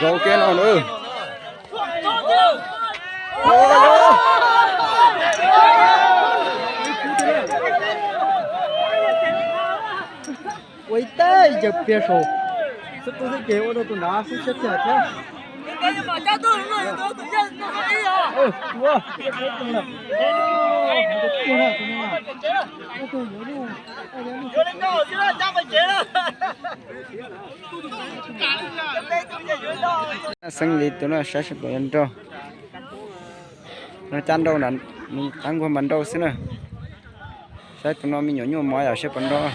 Rau kiag no na. Ua ib teg yawg pliag saum xub qwb xwb ces ua rau tus nrad xwb siab tiag thiab. Xeeb li tus no saib seb puas yuav nrauj. No cab nrauj, nws qab nkuaj mas nrauj xwb na. Saib tus no me nyuam nyuaj mov yom, seb puas nrauj.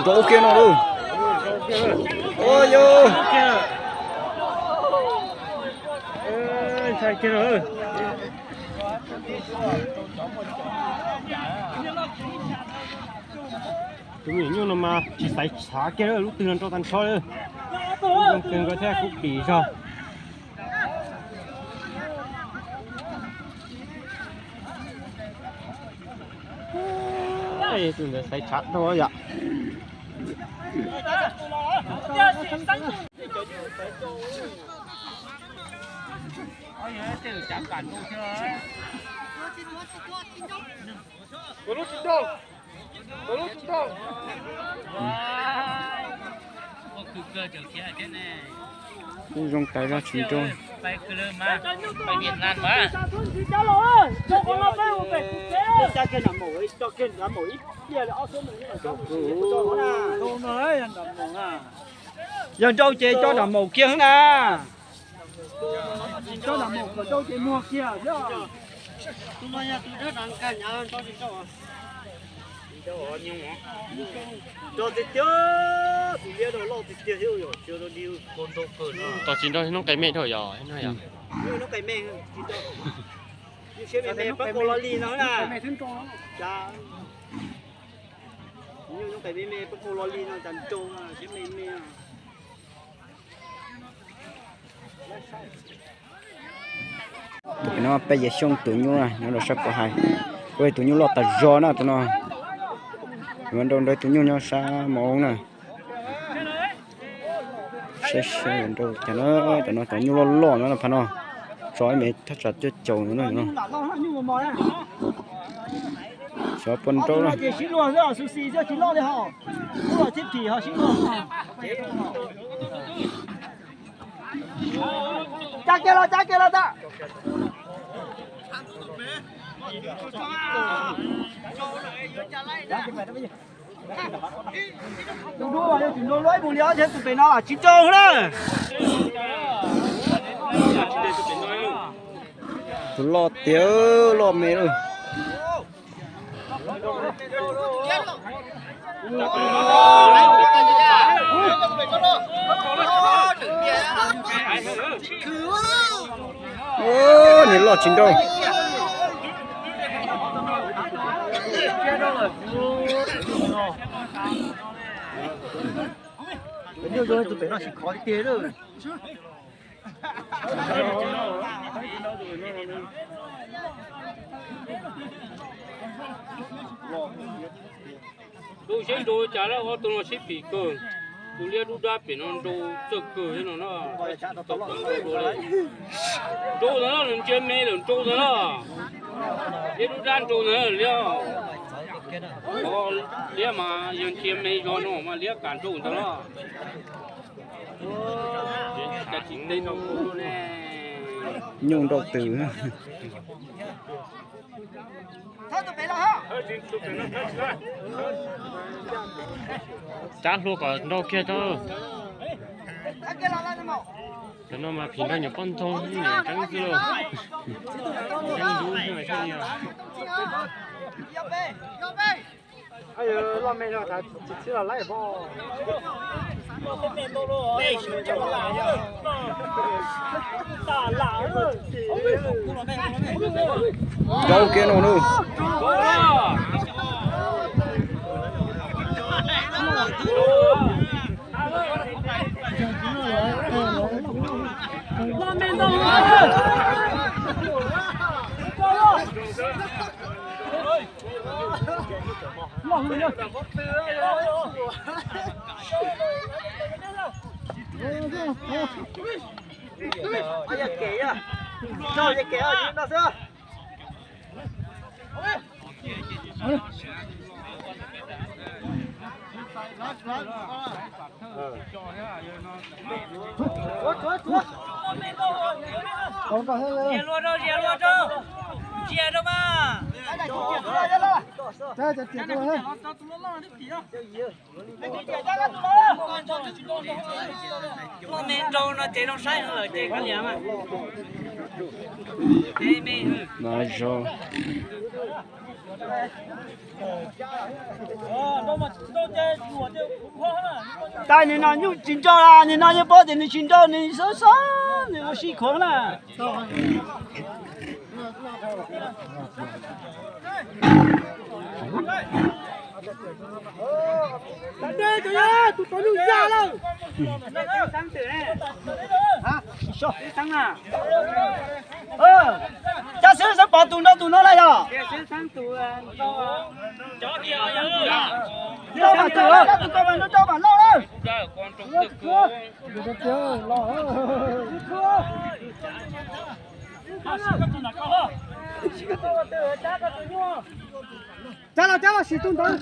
Rau kiag no lauj. Ua yog. Tus me nyuam nyuj no mas tsis xaiv tshav kiag, lub twg los nrauj tag nrho li. Zoo kawg nkaus thiab, kub pim zog. Tus ntawd xaiv tshav dhau yom. Kuj zoo tas zog tsis nrauj. Yog nrauj ces coj nram maum kiag xwb na. Coj nram maum kom nrauj ces muag kiag thiab. Tus no yog tus dab, nrauj tiag tiag, tus liab no loj tiag tiag thiab yog. Tos tsis nrauj hnub qai me dhau yog no yog. Hnub qai me, siab me me pab kaus lo li no na. Hnub qai me me pab kaus lo li no tas nrau siab me me. Tus no peb yawg Xyooj tus nyuj nyob rau sab pov hais, ua tus nyuj loj tas zog na tus no. Yuav nrauj nrog tus nyuj nyob sab mos na. Saib seb nrauj cas na, cov no cov nyuj loj loj no phav no. Tso ib me thaj tsam cuaj caum no. Xyov puas nrauj na. Cab kiag los, cab kiag los tas. Tus dub yog tsis nrau luaj ib mus li os, tus pem no tsis nrau na. Tus loj tiag, loj me lawm. Niag loj tsis nrau. Nyuj zoo tus pem no tsis khov tiag tiag lawm. Nrau seb nrau cas lawm, ob tug no sib phim kawg. Tus liab dub dab pem no nrau txawj kawg thiab no na. Nrau ntawd na, nws ntsia me lawm nrau ntawd na. Liab dub dab nrau ntawd na, liab. Liab mas yog ntsia me zog no mas liab kam nrau ntawd na. Cas tsis teb nrau kuv ne. Nyuj nrau twg. Cab hlua kom nrau kiag tau. Cov no mas phim nrog nyuam poj ntxoog, nyuam tseeb xwb lauj. Tseeb ntub xwb mas thiaj li. Loj me no tas tsis txhib los laib pob. Rau kiag no nws. Zia lua rau, zia lua rau. Zia rau mas. Loj me nrau no ces zoo saib lawm ces kav liam mas. Mas zoo. Tais nim no nyuj tsis nrau, nim no yeej paub tias nws tsis nrau, nws xob xob nws ua si khuav na. Cab xwb xeeb pov tus nrau tus no na yog. Rau mas tus, rau mas rau mas loj na. Cab los cab los sim tus ntawd.